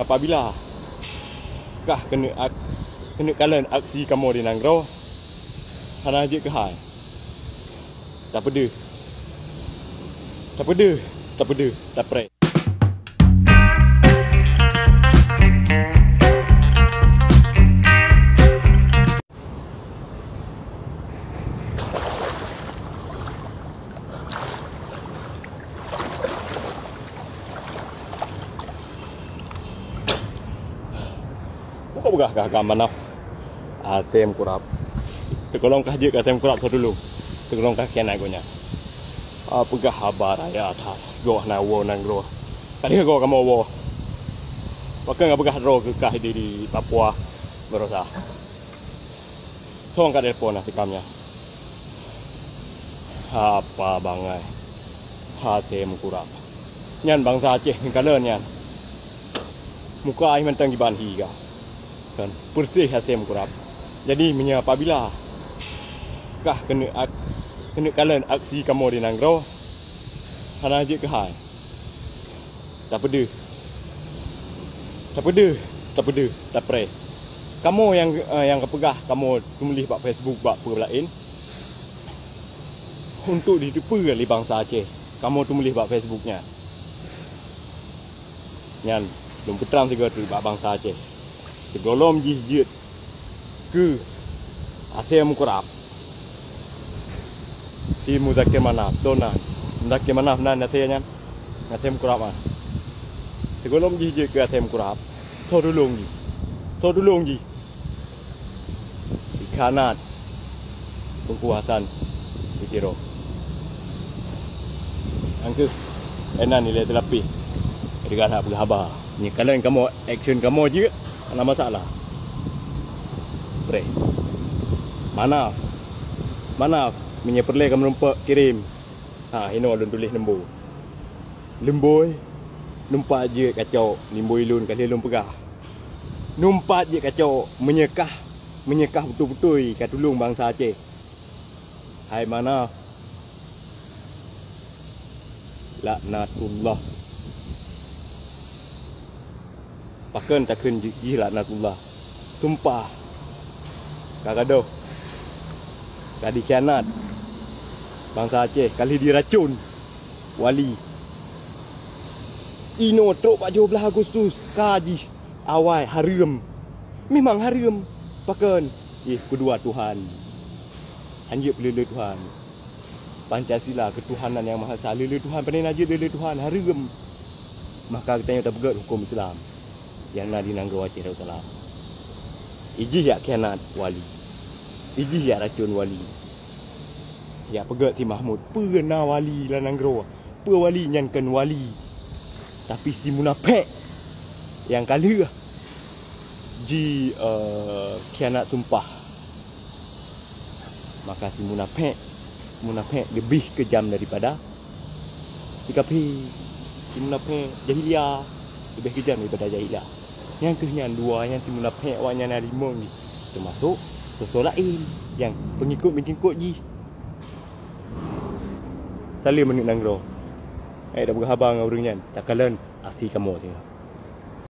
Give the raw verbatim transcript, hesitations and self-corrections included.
Apabila kah keuneuk ak-, keuneuk kalon aksi kamoe di nanggroe, hana jeuet keuhai. Tapeudeuh. Tapeudeuh, tapeudeuh, tapreh. Buka peugah kah ka manaf. Até meukurab. Teukolong kah jeuet keu até meukurab soe tulông. Teukolong kah khianat gobnyan. Ah, peugah haba raya that. Goh na woe nanggroe. Ka lheueh goe kamoe woe. Pakon ka peugah droe keu kah di, di Papua. Baroesa. Thong ka telepon na sikam nyan. Hapa bangai. Hasé meukurab. Nyan bansa Aceh nyang kalon nyan. Muka ai mantong kiban hi ka. Kan, persis hasé meukurab. Jadi, meunyoe apabila kah keuneuk ak-, keuneuk kalon aksi kamoe di nanggroe, hana jeuet keuhai. Tapeudeuh. Tapeudeuh, tapeudeuh, tapreh. Kamoe nyang, eh, nyang kapeugah kamoe tumuléh bak Facebook, bak peue laén, untuk jiteupeue lé bansa Aceh. Kamoe tumuléh bak Facebook nyan. Nyan, lôn peutrang sigoe teuk bak bansa Aceh. Sigohlom jih jeuet keu asèe meukurab. Si Muzakir Manaf, soe nan? Muzakir Manaf nan asèe nyan? Asèe meukurab nyan. Sigohlom jih jeuet keu asèe meukurab, soe tulông jih? Soe tulông jih? Dikhianat Teungku Hasan di Tiro. Nyang kheueh, inan ilèe teulapéh. Jadi, ka that peugah haba. Nyoe kalon kamoe, action kamoe jeuet, hana masalah. Preh. Manaf. Manaf, meunyoe peureulèe kamoe rumpok, kirém. Ha, inoe lôn tuléh leumbôi. Leumbôi, numpat jeuet kacok, leumbôi lôn ka lheueh lôn peugah. Numpat jeuet kacok, meunyoe kah, meunyoe kah beutôi-beutôi ka tulông bansa Aceh. Hai Manaf. Laknatullah. Pakon takheun jih laknatullah? Sumpah. Ka gadôh. Ka dikhianat. Bansa Aceh ka lheueh diracôn. Wali. Inoe trok bak tujoh blaih Agustus, ka jih awai hareuem. Memang hareuem. Pakon? Ih, keudua Tuhan. Hanjeuet peuleueh-leueh Tuhan. Pancasila, keutuhanan nyang maha esa, lé-lé Tuhan, pane na jeuet lé-lé Tuhan, hareuem. Maka geutanyoe tapeugèt hukôm Islam nyang na di nanggroe Aceh Darussalam. Ijih jak khianat wali. Ijih jak racôn wali. Jak peugèt si Mahmud, peue na wali lam nanggroe? Peue wali nyan kon wali? Tapi si munafék nyang ka lheueh ji, eh, khianat sumpah. Maka si munafék, munafék leubeh keujam daripada si kafé. Si munafék jahiliyah leubeh keujam daripada jahiliyah. Nyang kheueh nyan dua nyan si munafék awaknyan na limong jih, teumasok soe-soe laén nyang peungikot-peungikot jih. Saleuem aneuk nanggroe. Hai, tapeugah haba ngon ureueng nyan, takalon aksi kamoe singoh.